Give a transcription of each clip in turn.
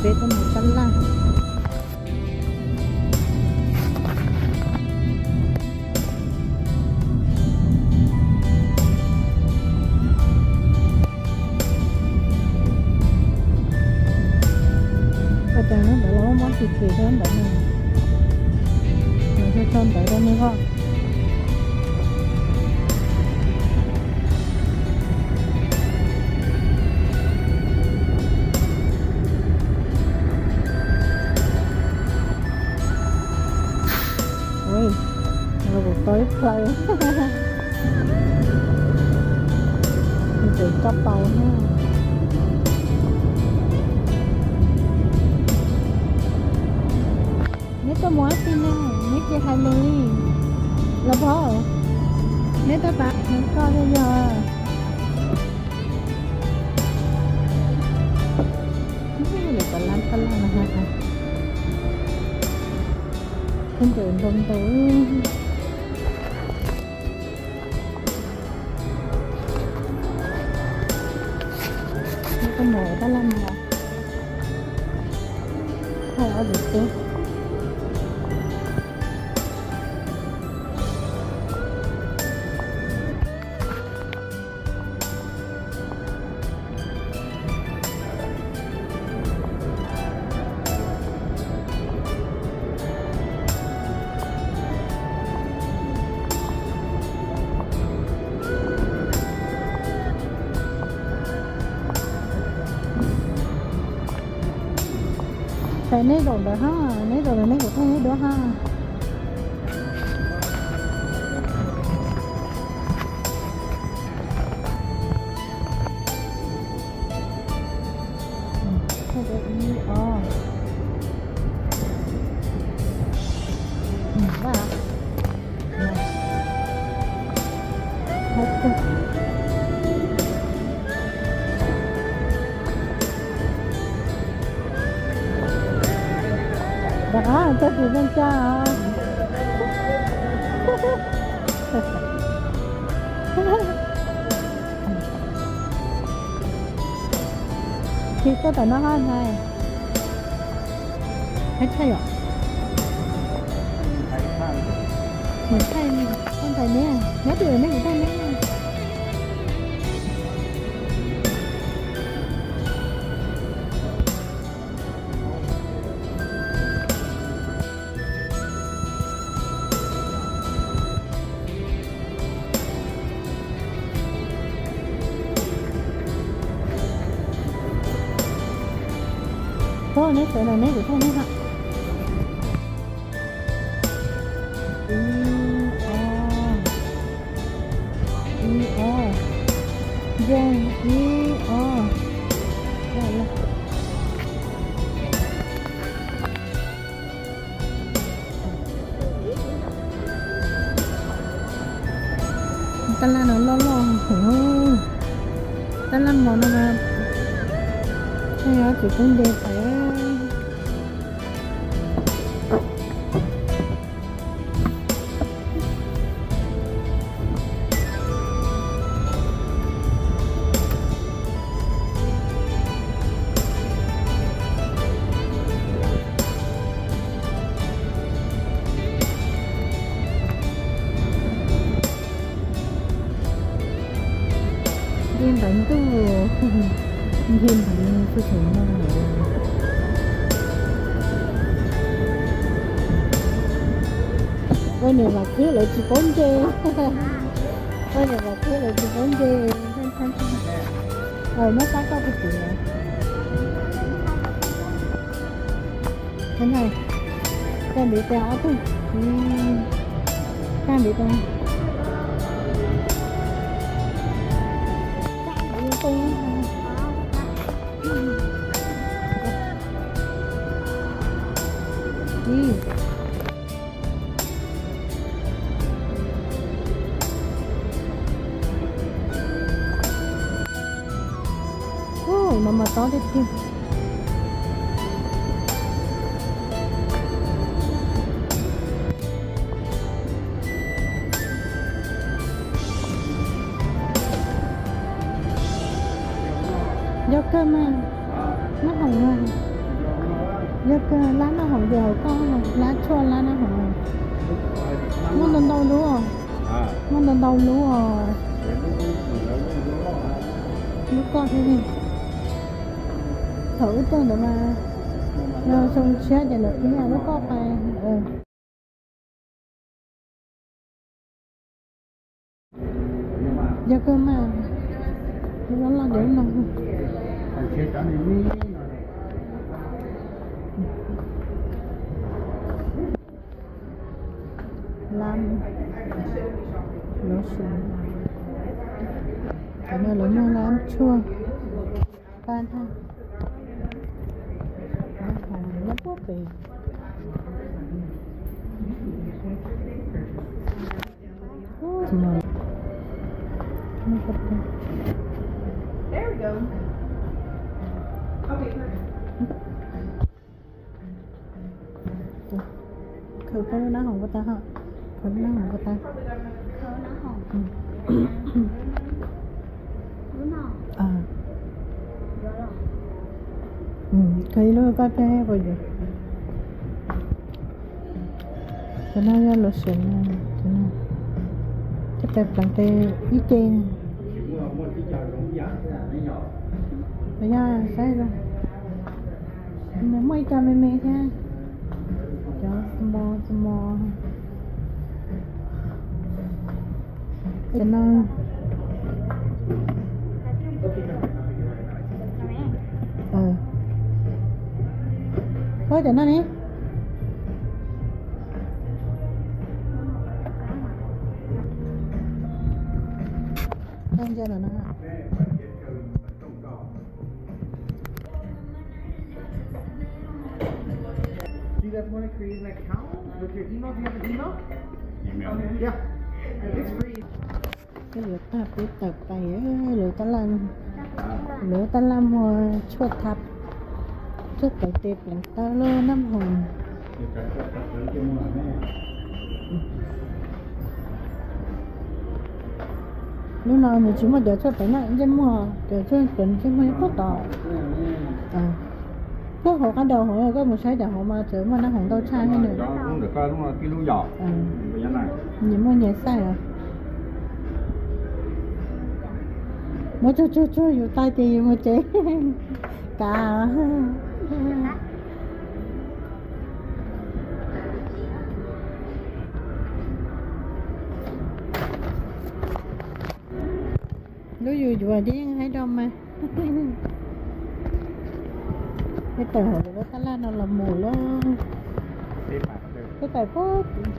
Peb tuaj mus tab laj. Ua cas nyob ntawd los muab tsis tsis rau ntawd no. Los rau rau ntawd rau nej os. Ui, los kuv tau ib plaws. Nws tseem tso paus na. Neb tuaj mus dab tsi ne? Neb tsis hais lus li los pog? Neb tuaj pab nws koj thiaj yog. Lawv cov lab tab laj no ha, khaub ncaws ntau ntau. Neb tuaj mus tab laj no, thaij ob tug tub. Ces neb zaum ntawd ha, neb zaum ntawd neb kuv thaij neb dua ha. Thaij dua ib ob. Rov qab txog tsis meej tsa. Tsis tuaj tom no hos ntag. Hais thaij yom. Mus thaij, thaij neb, nyob twg nej kuv thaij neb. Pog, neb sawv daws neb kuv thaij neb ha. Ib ob, ib ob, yeej ib ob. Tab laj no loj loj heev. Tab laj mos no mas, yog tsis pub nce pais. Nce ntawd ntuj, nce ntawd xwb tseem no. Ua niam vam khwb lawv tsis paub nce. Ua niam vam khwb lawv tsis paub nce. Muab sab koj puag tim. Caj ntiv tes ob tug. Caj ntiv tes. Ub, no mas tob tiag tiag. Yog kawg mas, noj heev mas. Yog kawg lab noj haus ces hauv koj lab tshuaj lab noj haus. Muaj ntau ntau lub os. Muaj ntau ntau lub os. Lub koj thiab li. Thaum wb tuaj ntawd mas yog xyoo tshiab ces lawv qhib lub koj pais. Yog kawg mas, loj loj ces lub no. Lab lotion. Cov no lawv muag lab tshuaj. Pab ntag. Lab puag pem. Khaws koj lub nab hoom ko tas, khaws lub nab hoom ko tas. Khaws ib lub koj thiab puas yuav? Cov no yog lotion, cov no thiaj pes pleev tes ib ce. Yog saib zoo, muaj ib co me me thiab, cov small small. Cov no, ua cov no ne. Ntsia ntawm no. Do you guys want to create an account with your email? Do you have an email? Email. Yeah. It's free. Peb yuav tag peb tawm pais lawv tab laj, lawv tab laj muag tshuaj thab, tshuaj tawv tes pleev taw loj nab hoom. Lub no nws tsis muaj cov tshuaj pleev ntsej muag, cov tshuaj pleev ntsej muag nyob puag tod. Puag hauv qab daus hauv, koj mus saib cov hauv mas txawm muaj nab hoom ntau tshaj thiab nws. Nyias muaj nyias xaij os. Muab tsuag tsuag tsuag yus taw ces yus mus tsev. Kav. Lub yus yuav ces yeej haib do mas. Peb tawm hauv lub tab laj no los mus lawm. Peb tawm puag tim.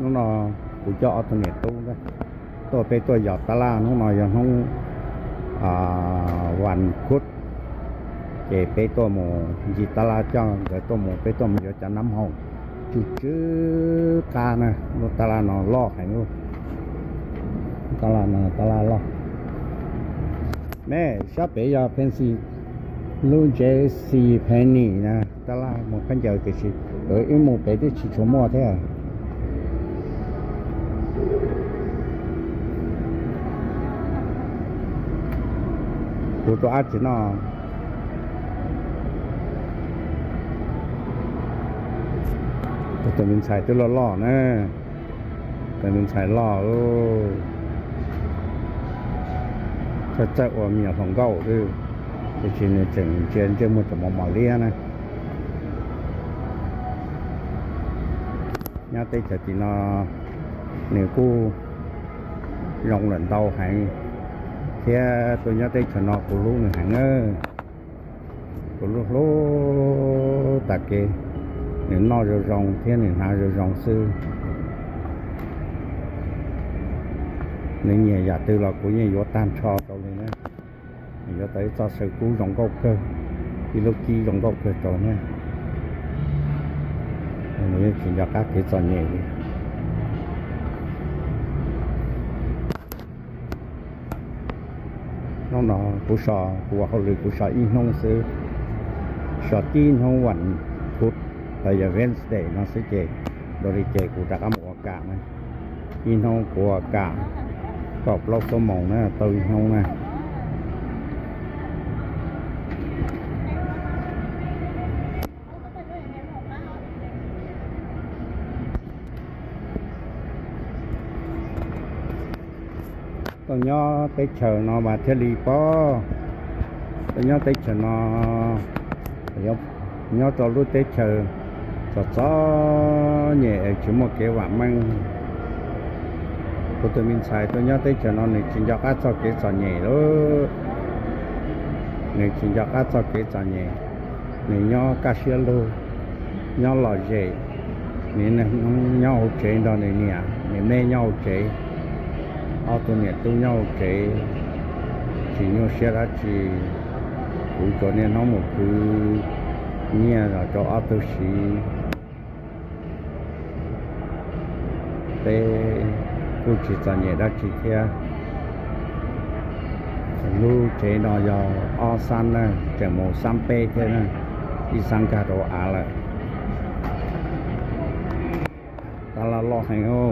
Hnub no kuv coj ob tug niam tub ntag tuaj, peb tuaj yos tab laj. Hnub no yog hnub vas khuv, ces peb tuaj mus ncig tab laj, coj nkawd tuaj mus, peb tuaj mus yuav cov nab hoom tsw tsw qab na. Lub tab laj no loj heev, lub tab laj no tab laj loj. Nej, sab pem yog Pennsy, lub J C Penney na, tab laj mus khaub ncaws tiam sis wb mus pem twb tsis tshua muaj thiab. Kuv tus ab tsis noj. Tus me ntxhais twb loj loj na, tus me ntxhais loj, txawj txawj ua me nyuam hluas nkauj xwb, tiam sis nws tseem ntsia ntsej muag tseem mos mos liab na. Nyob teb chaws tim no nws kuj zoo lawm ntau heev, thiab tuaj nyob teb chaws no kuv hlub nws heev na. Kuv hlub hlub tas kev, nws noj zoo zoo thiab nws hnav zoo zoo xwb. Nws nyiam yam twg los kuv yeej yuav tag nrho rau li na. Nws yuav tau ib txoj saw kub zoo nkauj kawg, ib lub kib zoo nkauj kawg rau na. Nws yeej tsis nco qab kev txom nyem li. Hnub no kuv so, kuv ua hauj lwm kuv so ib hnub xwb, so tib hnub vas khuv los yog Wednesday no xwb ces dua li ces kuv rov qab mus ua kam na. Ib hnub kuv ua kam, Kaum plaub xuab moos na, tau ib hnub na. Tuaj nyob teb chaws no mas thiaj li paub. Tuaj nyob teb chaws no, nyob rau lub teb chaws txom txom nyem es tsis muaj kev vam meej. Kuv tus me ntxhais tuaj nyob teb chaws no nws tsis nco qab txoj kev txom nyem lauj. Nws tsis nco qab txoj kev txom nyem. Nws nyob kaj siab lug, nyob lom zem. Nws nyob hauv tsev nrog nws niam nws me nyob hauv tsev. Ob tug niam tub nyob hauv tsev, tsis nyuaj siab dab tsi. Kuv tsuas niaj hnub mus khwv nyiaj los rau ob tug siv. Peb kuj tsis txom nyem dab tsi thiab. Lub tsev no yog ob xab na, tseem mus xab peb thiab na, ib xab nkag rau av lawm. Tab laj loj heev.